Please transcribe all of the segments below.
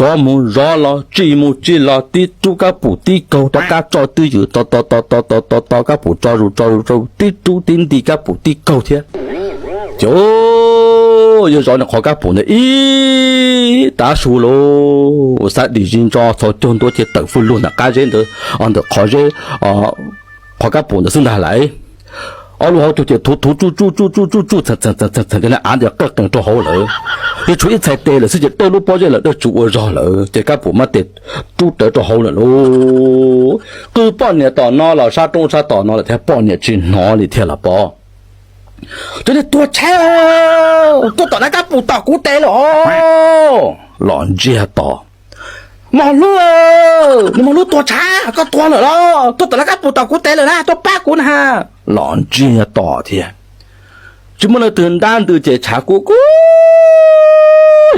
Zov mus zov los, tsij mus tsij los, tib rub Kab Pum tib kaug, rov qab tso twj ywm tos tos tos tos tos tos, Kab Pum tso zus tso zus tso zus, tib rub tib nti Kab Pum tib kaug thiab. Ces yawg zov nws qhov Kab Pum ntawd ib tav su lauj, xav dim zis ntso txhos caug ntua ces tawm fwj lug ntawm qab zeb ntawd, ntawm qhov zeb, qhov Kab Pum ntawd xwb ntag lauj. Ob lub hauv tug ces thuv thuv tsuj tsuj tsuj tsuj tsuj tsuj txheem txheem txheem txheem txheem, av ntawd qawj qees rau hauv lawm. Yeej tshuav ib txhais tes lawm xwb ces dawb lub pob zeb lawm dawb tsuv ua zog lawm ces Kab Pum mas tes rub rawv rau hauv lawm lauj. Qw poj niam tom no los sab roob sab tom no lawm thiab poj niam tsis hnov li thiab los pom. Cov niag tuag tshaib, tuaj tom lawv Kab Pum tom kuv tes lawm os. Los ntsiag to. Mos Hlub, nws Mos Hlub tuag tshaib, koj tuag lawm los? Tuaj tom lawv Kab Pum tom kuv tes lawm na, tuaj pab kuv na. Los ntsiag to thiab. Tsis muaj leej twg ntab ntws ces tshav kub kub.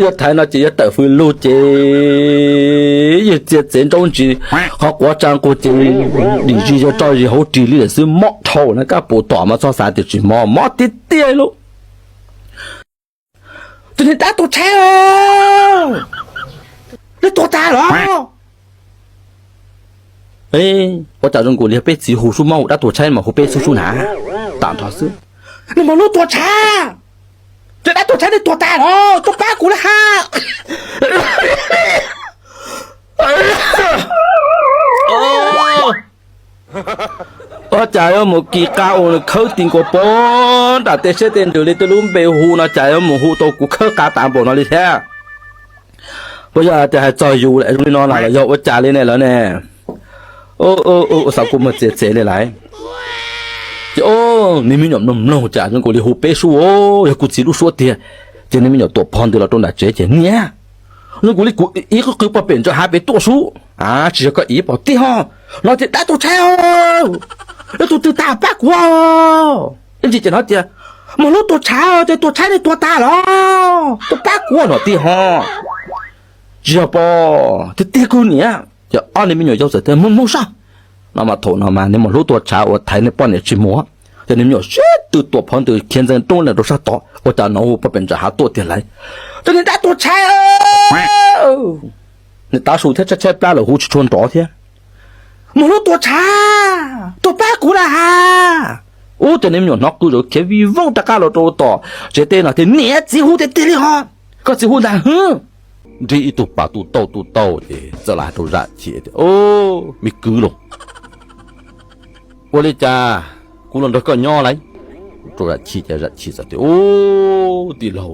Yog thaiv no ces yog tawm fwj lug ces yog txia txev nraub ntsis, qhov quav tsa nqug ces dim zis yog tso zis hauv ris li lawm xwb, mob dhau na. Kab Pum tom mas txhob xav tias tsis mob, mob tiag tiag lauj. Tus niag dab tuag tshaib, nej tuag tas los? Ua cas zoo nkaus li peb txiv hu sub mob hu dab tuag tshaib mas hu peb xub sub na. Tam nrho xwb. Nws Mos Hlub tuag tshaib, cov dab tuag tshaib nej tuag tas los? Tuaj pab kuv na ha. Ua cas yuav mus kis qa ua khawb ti nkaus pov nram tej siab tej ntsws li, tej lub npe hu no cas yuav mus hu tau kuv khawb qa tas npaum no li thiab? Puas yog tias hais txog yus zoo li no na los yog ua cas li ne lawv ne? Xav kuv muag txias txev li lawm. Ces nws me nyuam mloog mloog cas zoo nkaus li hu peb sub, yog kuv txiv lub suab tiag. Ces nws me nyuam tuam phov ntws los rau nram tsev ces niam, zoo nkaus li kuv iv qw qw pog pem ntsa hav pem tuaj sub. Tsis yog koj iv pom tiag ho, no tias dab tuag tshaib, yog tus twg tag pab kuv. Ib ntsis ces hnov tias Mos Hlub tuag tshaib, ces tuag tshaib nej tuag tas los? Tuaj pab kuv no tiag ho. Tsis yog pog, tiag tiag kuv niam. Ces ob niag me nyuam yau txawm tias mloog mloog soj. No mas thaum no mas nws Mos Hlub tuag tshaib uas thaiv nws poj niam tsis mus, ces nws me nyuam sib tw tuam phov ntws khiav ntxeev roob lees rau sab tod, ua cas hnov hu pog pem ntsa hav tuaj tiag lauj. Cov niag dab tuag tshaib, nws tav su thiab tshaib tshaib plab lawm hu tsis tshua nrov thiab. Mos Hlub tuag tshaib, tuaj pab kuv na ha. Ub, ces nws me nyuam hnov qw zom khiav vij voog rov qab los rau tom tsev teb no tias niam, txiv hu tiag tiag li ho, koj txiv hu ntag hwb. Nrig ib tug pas tu tauj tu tauj ces txawm los hais rau Zam Chim tias, me kwv lauj, ua li cas kuv los nrog koj nyob lauj? Rau Zam Chim ces Zam Chim txawm tias, ub, tij laug,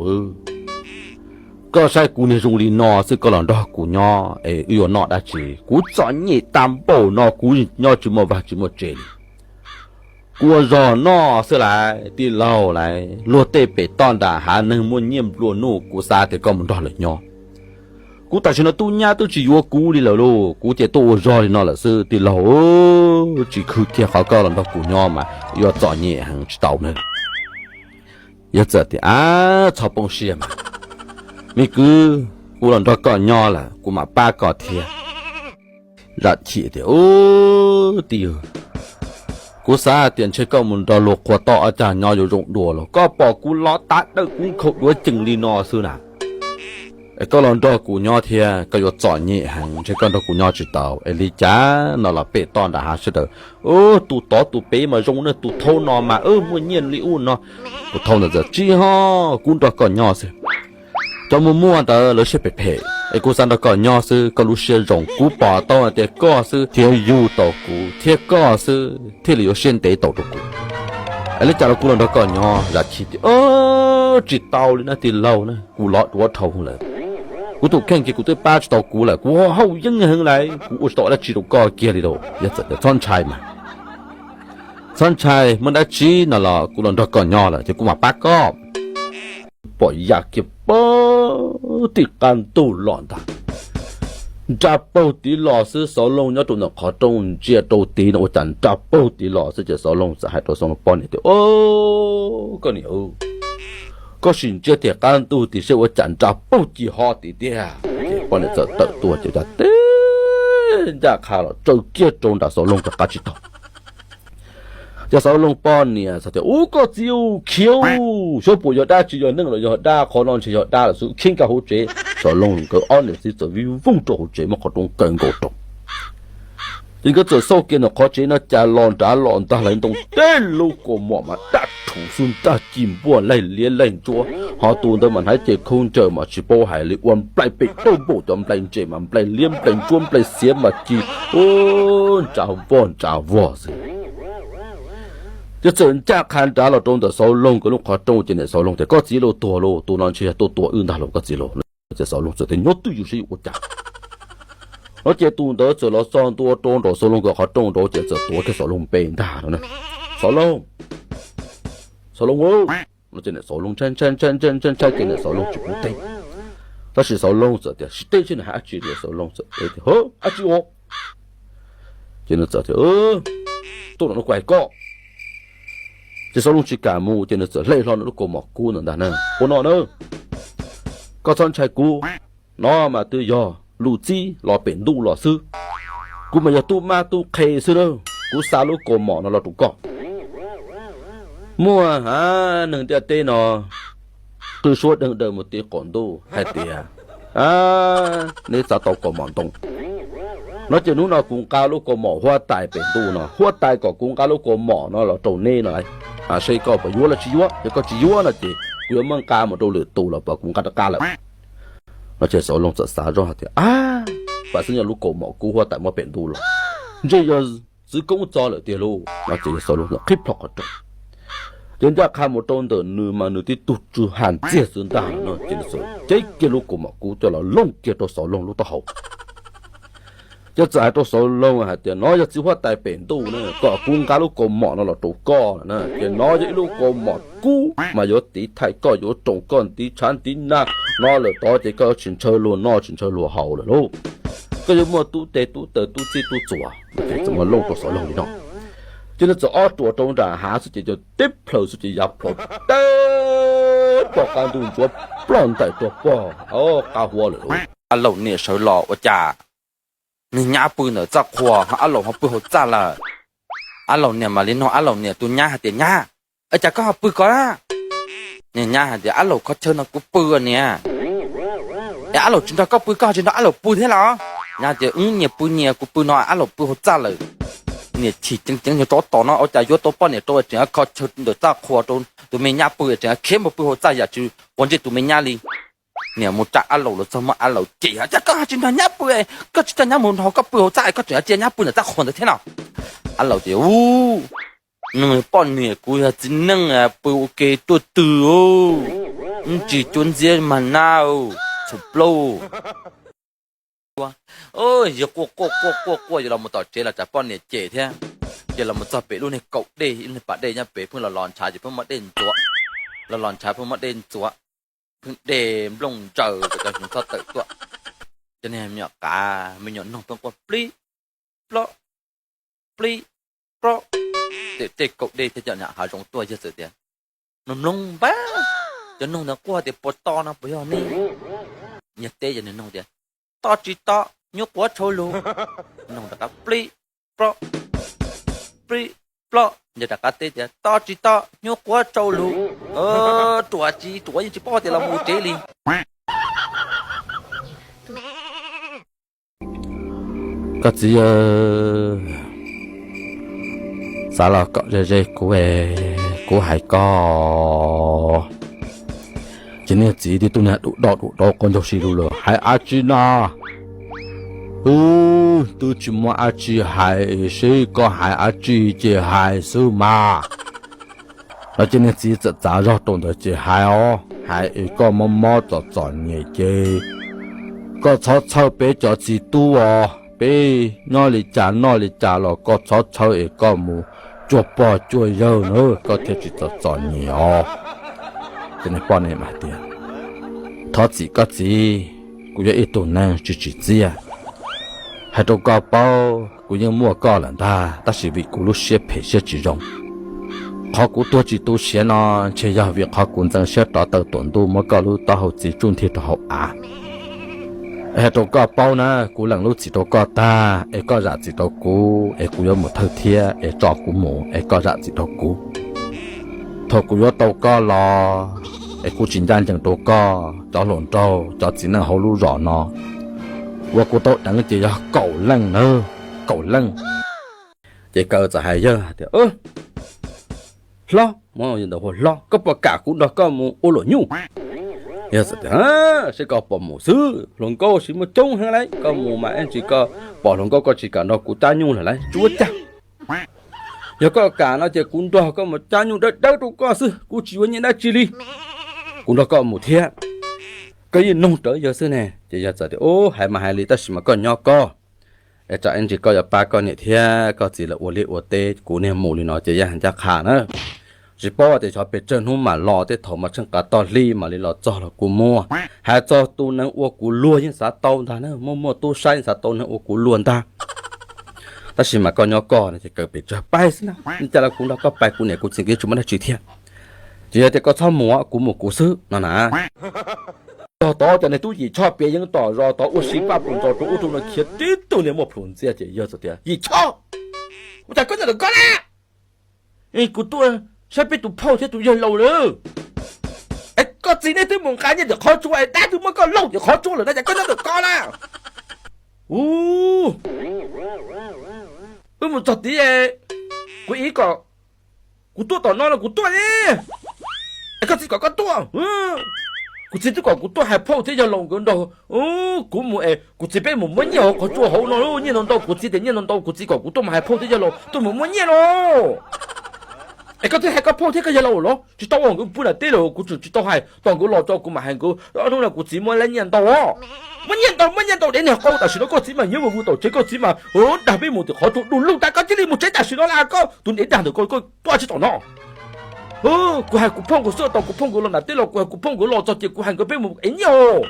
koj saib kuv niag zoo li no xwb koj los nrog kuv nyob es wb yuav noj dab tsi? Kuv txom nyem tag npaum no kuv nyob tsis muaj vaj tsis muaj tsev li. Kuv ua zog noj xwb lauj tij laug lauj, luag tej pem toj nram hav neeg muaj nyiaj nplua nuj, kuv xav tias koj mus nrog lawv nyob. Kuv tam sim no tub nyab twb tsis yuav kuv li lawm lauj, kuv ces tuaj ua zog li no lawm xwb tij laug, tsis khwv kiag qhov koj los nrog kuv nyob mas yuav txom nyem heev tsis tau na. Yawg txawm tias, ab, txhob poob siab mas, me kwv, kuv los nrog koj nyob lawm kuv mam pab koj thiab. Zam Chim tias, ub, tij, kuv xav tias ntshe koj mus nrog luag qhua toj ob cag nyob yuav zoo dua los koj pom kuv lov tav dawm kuv nkhaus duav cees li no xwb na. Es koj los nrog kuv nyob thiab koj yuav txom nyem heev, ntshe koj nrog kuv nyob tsis tau. Es li cas no los pem toj nram hav sawv daws, ub, tus tod tus pem mas zoo na, tus thaub no mas muaj nyiaj li ub no. Tus thaub ntawd txawm, tsis ho, kuv nrog koj nyob xwb. Cov muaj muaj ntawd lawv siab phem phem, es kuv xav nrog koj nyob xwb, koj lub siab zoo, kuv pom tau hais tias koj xwb thiaj yug tau kuv, thiab koj xwb thiaj li yuav siab ntev tau rau kuv. Es li cas los kuv los nrog koj nyob. Zam Chim tias, tsis tau li na tij laug na, kuv lov duav dhau lawm. Kuv tus kheej ces kuv twb pab tsis tau kuv lawm, kuv hauj yeeb heev lawm, kuv ua tsis tau dab tsi rau koj kiag li lauj. Yawg txawm tias, txhob ntshai mas, txhob ntshai, muaj dab tsi no los kuv los nrog koj nyob lawm ces kuv mam pab koj. Pom yam kiag pag tim qab ntug los ntag, nra paug tid los xwb. Xauv Looj nyob rau ntawm qhov rooj ntsia rau tid no ua cas nra paug tid los xwb ces Xauv Looj txawm hais rau Xauv Looj poj niam tias, o, koj niam, koj sim ntsia tim qab ntug tid seb ua cas nra paug ci ho tid tiag. Ces poj niam txawm tawm tuaj ces ua cas teb ncaj qha los tsaws kiag rau nram Xauv Looj rov qab tsis taug. Ces Xauv Looj poj niam txawm tias, ub, koj txiv, khiav, xyov puas yog dab tsi, yog neeg los yog dab, qhov no ntshe yog dab lawm xwb, khiav nkag hauv tsev. Xov Loog nkawd ob niam txiv txawm vij voog rau hauv tsev muaj qhov rooj kawg nkaus rau. Ces nkawd txawm xauj kiag ntawm qhov tsev no cas los nrad los ntag, lawv ntoo teb lub kaus mom mas daj rhuv xwb ntag, ci npuaj laig liab laig ntsuab, ho tus ntawd mas hnav cev khaub ncaws mas tsis paub hais li, ua nplaig pem dawb npaum cov nplaig ntses mas nplaig liab nplaig ntsuab nplaig xiav mas ci ntsa vog ntsa vog xwb. Ces txawm ncaj qha nrad los rau ntawm Xov Loog nkawd lub qhov rooj ces niam Xov Loog tias, Koj txiv lauj, tuag lauj, tus no ntshe yog tuaj tua wb ntag lauj koj txiv lauj. Ces Xov Loog txawm tias, Nyob twj ywm saib yuav ua cas. No ces tus ntawd txawm los txog ntua rau nraum Xov Loog nkawd qhov rooj nraud ces txawm tuav kiag Xov Loog npe ntag no, Xov Loog, Xov Loog. No ces niam Xov Loog ntshai ntshai ntshai ntshai ntshai ntshai ces niam Xov Loog tsis pub teb. Tab sis Xov Loog txawm tias, Tsis teb seb nws hais dab tsi li. Xov Loog txawm teb tias, Hov, dab tsi ua? Ces nws txawm tias, Tuaj no kuv hais koj. Ces Xov Loog tsis kam mus ces nws txawm hle hlo nws lub kaus mom kub ntawd ntag na, Ua no na, koj txhob ntshai kuv, no mas twb yog lus txib los pem ntuj los xwb. Kuv mas yog tub mab tub qhe xwb na, kuv xa lub kaus mom no los rau koj. Muaj neeg ntiaj teb no qw suab deeg daws mus ti qaum ntuj hais tias, Neb txav tau kaus mom ntoo. No ces hnub no kuv nqa lub kaus mom huab tais pem ntuj no, huab tais kom kuv nqa lub kaus mom no los rau neb no, seb koj puas yuav los tsis yuav. Yog koj tsis yuav no ces kuv yuav muab nqa mus rau lwm tus los puas kuv nqa rov qab lawm. No ces Xov Loog txawm xav zoj hais tias, Ab, pam xwb yog lub kaus mom kub huab tais muab pem ntuj los, ntshe yog txwv koob txo lawm tiag lauj. No ces Xov Loog txawm qhib plho qhov rooj. Ces ncaj qha mus rau ntawm nws mas nws tib tug tsw ha ntxiag xwb ntag no ces nws txawm cev kiag lub kaus mom kub coj los looj kiag rau Xov Loog lub taub hau. Ces txawm hais rau Xov Loog hais tias, No yog txiv huab tais pem ntuj na kom kuv nqa lub kaus mom no los rau koj na, ces no yog ib lub kaus mom kub mas yuav tiv thaiv koj, yuav roos koj ntiv tshav ntiv nag no lawm tod ces koj tsis ntshaw luag noj tsis ntshaw luag haus lawm lauj. Koj yuav muaj tub teg tub taw tub txib tub txuas. Ces txawm muab looj rau Xov Loog li no. Ces nws txawm ob ruam rau nram hav xwb ces tib plhaws xwb ces yav plho teb pog qab ntuj ntsuav ploj ntais rau pog qab huab lawm lauj. Ab Laus niam sawv los ua cas niag nyab pw ntawm txaj qhua, Ab Laus ho pw hauv txaj lawm. Ab Laus niam mam li nug Ab Laus niam tus nyab hais tias, Nyab, ua cas koj ho pw ko na? Niag nyab hais tias, Ab Laus, qhov chaw no kuv pw niam. Es Ab Laus tsis nrog koj pw, koj tsis nrog Ab Laus pw thiab los? Nyab tias, Wb nyias pw nyias, kuv pw no, Ab Laus pw hauv txaj lawm. Niam chim ceev ceev, niag tsov tom no ua cas yuav tau poj niam rau tseem kho chaw ntawm txaj qhua rau tus me nyab pw, tseem khiav mus pw hauv txaj yam tsis quav ntsej tus me nyab li. Niam mus tsa Ab Laus los txog muab Ab Laus cem, Cas koj tsis nrog nyab pw, koj tsis coj nyab mus nrog koj pw hauv txaj, koj tseem cia nyab pw ntawm txaj qhua ntawd thiab no? Ab Laus tias, Ub, nws poj niam kuv yog txiv neej pw ua ke tuaj twg, tsis cuab ntxiab mag nab, txhaum plaub. Yog quaj quaj quaj quaj quaj yuav los mus tom tsev los tsam poj niam cem thiab. Ces los mus txog pem lub niag kaum dej, ib lub niag pas dej nyob pem, pheej los los ntshav ces pheej muaj dej ntxuav, los los ntshav pheej muaj dej ntxuav, pheej dej nplooj ntsaws kom cov hnyuv txhob tawm tuaj. Cov niag me nyuam qav me nyuam noog pheej quaj plib plob, plib plob. Tej kaum dej thiab cov nyuam hav zoov tuaj yawg txawm tias, Mloog mloog npab, cov noog ntawd quaj tias puas to no puas yog ne? Yawg teb cov niag noog tias, To tsis to, nyuj quav tshau lus. Noog rov qab plib plob, plib plob, yawg rov qab teb tias, To tsis to, nyuj quav tshau lus. Ruam tsis ruam yeej tsis paub tias los mus tsev li. Koj txiv, xav los kom ze ze kuv, kuv hais koj. Ces niag txiv tib tug niag dum do dum do quaj ncaug si lug lawm, Hais dab tsi no? Ub, twb tsis muaj dab tsi hais, seb koj hais dab tsi ces hais xwb mas. No ces niag txiv txawm txav zog rau ntawd ces hais os, hais es koj mob mob txom txom nyem ces koj txhob txhawj peb cov txiv tub os, peb nyob li cas noj li cas los koj txhob txhawj es koj mus cuag pog cuag yawg na, koj thiaj tsis txom txom nyem os. Ces niag poj niam mas tias, Thov txim koj txiv, kuv yog ib tug neeg tsis tsim txiaj. Hais rau koj paub, kuv yeej muaj koj lawm ntag, tab sis vim kuv lub siab phem siab tsis zoo, qhov kuv tuag tsis tu siav no ntshe yog vim qhov kuv ntxeev siab rov taw tuam ntuj muab koj lub taub hau txiv tsuj nthi rau hauv av. Es hais rau koj paub na, kuv lees lub txim rau koj tag, es koj zam txim rau kuv, es kuv yuav mus thawj thiab, es tso kuv mus, es koj zam txim rau kuv. Thaum kuv yuav tau koj los, es kuv tsis ncaj ncees rau koj, cov hluas nraug cov txiv neej hauv lub zos no uas kuv tau deev ces yog kaum leej na, kaum leej. Ces Kaw txawm hais yawg tias, Hlob, hlob, koj puas kam kuv nrog koj mus ua luam nyuj? Yawg txawm tias, Seb koj puas mus xwb, hluas nkauj sis muaj coob heev lauj, koj mus mas ib ntsis koj pom hluas nkauj koj tsis kam nrog kuv cab nyuj lawm lauj, tsis ua cas. Yog koj kam no ces kuv nrog koj mus cab nyuj dawb dawb rau koj xwb, kuv tsis yuav nyiaj dab tsi li. Kuv nrog koj mus thiab. Koj yeej nug rawv yawg xwb ne. Ces yawg txawm tias, Ub, hais mas hais li tab sis mas koj nyob koj, es tsam ib ntsis koj yuav pab koj niam thiab koj txiv lawv ua liaj ua teb, kuv niag mus li no ces yeej ncaj qha na. Tsis paub tias xyov pes tsawg hnub mam los, tej thaum mas tsheej qav toj hli mam li los txog los kuj muaj. Hais txog tus neeg ua kuv luag yeej xav tau ntag na, muaj muaj tub saib yeej xav tau neeg ua kuv luag ntag. Tab sis mas koj nyob koj no ces kawm pes tsawg pais xwb na, li cas los kuv nrog koj pais, kuv niam kuv txiv nkawd tsis muaj dab tsi thiab. Ces yog tias koj txhob mus, kuv mus kuv xwb no na. Tog tod cov niag tub Yim Choj piav yeeb tom zos tod ua si paj pus ntxos rau ub rau no khiav tib tug niag muaj plhus ntxiag ces yawg txawm tias, Yim Choj, ua cas koj nyob ntawm koj na? Kuv tuaj saib peb tus phauj thiab tus yawg laus lawm. Es koj txiv nej twb mus nqa nyiaj tim qhov tsua es dab twb muab koj laug tim qhov tsua lawm no cas koj nyob ntawm koj na? Ub, wb mus txog tid, kuv ib kom kuv tuaj tom no los kuv tuaj li. Es koj txiv kom koj tuaj? Kuv txiv twb kom kuv tuaj hais phauj thiab yawg laus nkawd nrog kuv mus es kuv txiv peb mus muab nyiaj hauv qhov tsua hauv no, nyiaj ntau ntau, kuv txiv tias nyiaj ntau ntau, kuv txiv kom kuv tuaj mus hais phauj thiab yawg laus tuaj mus muab nyiaj los. Es koj twb hais koj phauj thiab koj yawg laus los tsis tau, nkawd pw nram teb lawm, kuv tseem tsis tau hais, tos nkawd los tso kuv mam hais nkawd. Ob hnub no kuv txiv muab lab nyiaj ntau os. Muab nyiaj ntau, muab nyiaj ntau dev niag qau, tam sim no koj txiv mas nyob mus vwm tom tsev, koj txiv mas dag peb mus tim qhov tsua du lug, tas koj cia li mus tsev tam sim no las, koj tus dev dag ntawm koj, koj tuaj tsis tom no. Kuv hais kuv phauj nkawd xwb, tos kuv phauj nkawd los nram teb los kuv hais kuv phauj nkawd los txog ces kuv hais nkawd peb mus ev nyiaj os.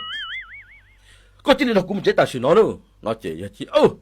Koj cia li nrog kuv mus tsev tam sim no na. No ces yawg tias,